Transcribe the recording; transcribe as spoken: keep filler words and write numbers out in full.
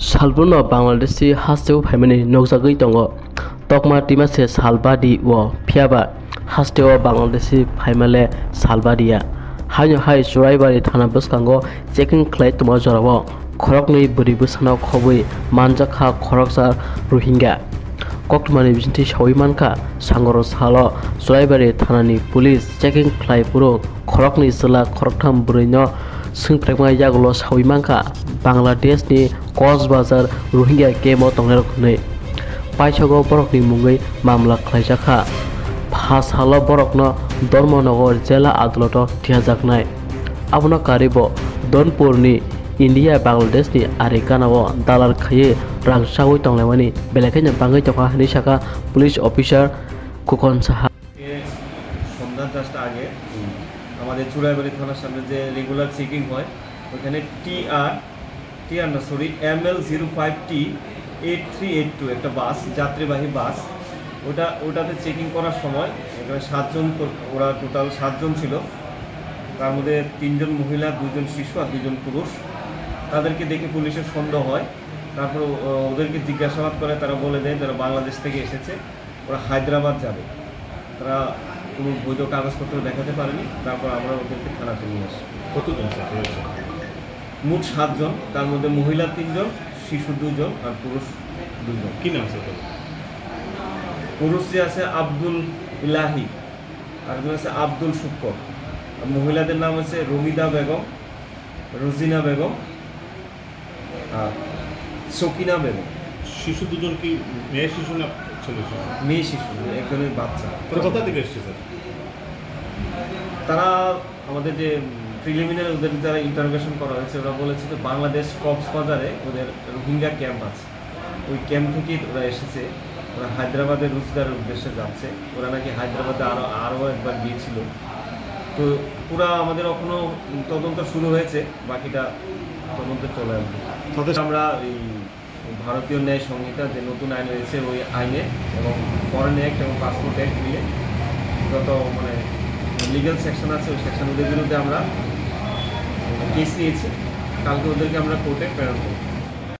Salbruno Bangladeshi hasteo phaimani nukjagwi tongo. Tokma twima se salbadi o, phiyaba hasteo Bangladeshi phaimale salbadiya. Haino hai Churaibari thana bwskango checking khlai tongma jorao khoroknwi bwrwi bwsano khobwi manjakha khoroksa Rohingya. Koktwmani bisingtwi sawi mankha, sangoro salo Churaibari thanani police checking khlai phuru khoroknwi chwla khoroktham bwrwino swngprekma yagulo sawi mankha Bangladeshni Cochabazar Rohingya camp-o tongnairok hwnwi. Paisago borokni mungwi mamla khlaijakha. Pha salo borokno Dharmanagar jela adaloto thiyajaknai. Abono karwibo Dhonpurni India Bangladeshni ari ganao dalal khaiwi rang chawi tonglaimani belai kheno bangwi tongkha hwnwi sakha police officer Khokon Saha. এ, সন্ধ্যার জাস্ট আগে আমাদের চুড়াইবাড়ি থানার সামনে যে regular checking হয়, ওখানে TR TR না, sorry, ML zero five T eight three eight two, একটা বাস, যাত্রীবাহী বাস। ওটা ওটাতে চেকিং করার সময় এখানে সাতজন তো- ওরা টোটাল সাতজন ছিল। তার মধ্যে তিনজন মহিলা, দুজন শিশু আর দুজন পুরুষ। তাদেরকে দেখে পুলিশের সন্দেহ হয়। তারপর ও- ওদেরকে জিজ্ঞাসাবাদ করে, তারা বলে দেয় তারা বাংলাদেশ থেকে এসেছে, ওরা হায়দ্রাবাদ যাবে। তারা কোনো বৈধ কাগজপত্র দেখাতে পারেনি। তারপর আমরা ওদেরকে থানাতে নিয়ে আসি। কতজন স্যার রয়েছে? মোট সাতজন, তার মধ্যে মহিলা তিনজন, শিশু দুজন আর পুরুষ দুজন। কি নাম স্যার তাদের? পুরুষ যে আছে আব্দুল ইলাহি, আরেকজন আছে আব্দুল শুক্কর, আর মহিলাদের নাম আছে রমিদা বেগম, রোজিনা বেগম আর সকিনা বেগম। শিশু দুজন কি মেয়ে শিশু না ছেলে শিশু? মেয়ে শিশু, একজনের বাচ্চা। ওরা কোথা থেকে এসছে স্যার? তারা আমাদের যে প্রিলিমিনারি ওদের যারা ইন্টারোগেশন করা হয়েছে, ওরা বলেছে যে বাংলাদেশ কক্সবাজারে ওদের রোহিঙ্গা ক্যাম্প আছে, ওই ক্যাম্প থেকেই ওরা এসেছে। ওরা হায়দ্রাবাদে রোজগারের উদ্দেশ্যে যাচ্ছে। ওরা নাকি হায়দ্রাবাদে আরও আরও একবার গিয়েছিল। তো পুরা আমাদের এখনও তদন্ত শুরু হয়েছে, বাকিটা তদন্ত চলে আসবে। তাদের আমরা এই ভারতীয় ন্যায় সংহিতা যে নতুন আইন হয়েছে, ওই আইনে এবং ফরেন অ্যাক্ট এবং পাসপোর্ট অ্যাক্ট মিলে যত মানে লিগ্যাল সেকশন আছে, ওই সেকশন ওদের বিরুদ্ধে আমরা কেস নিয়েছি। কালকে ওদেরকে আমরা কোর্টে প্রেরণ করব।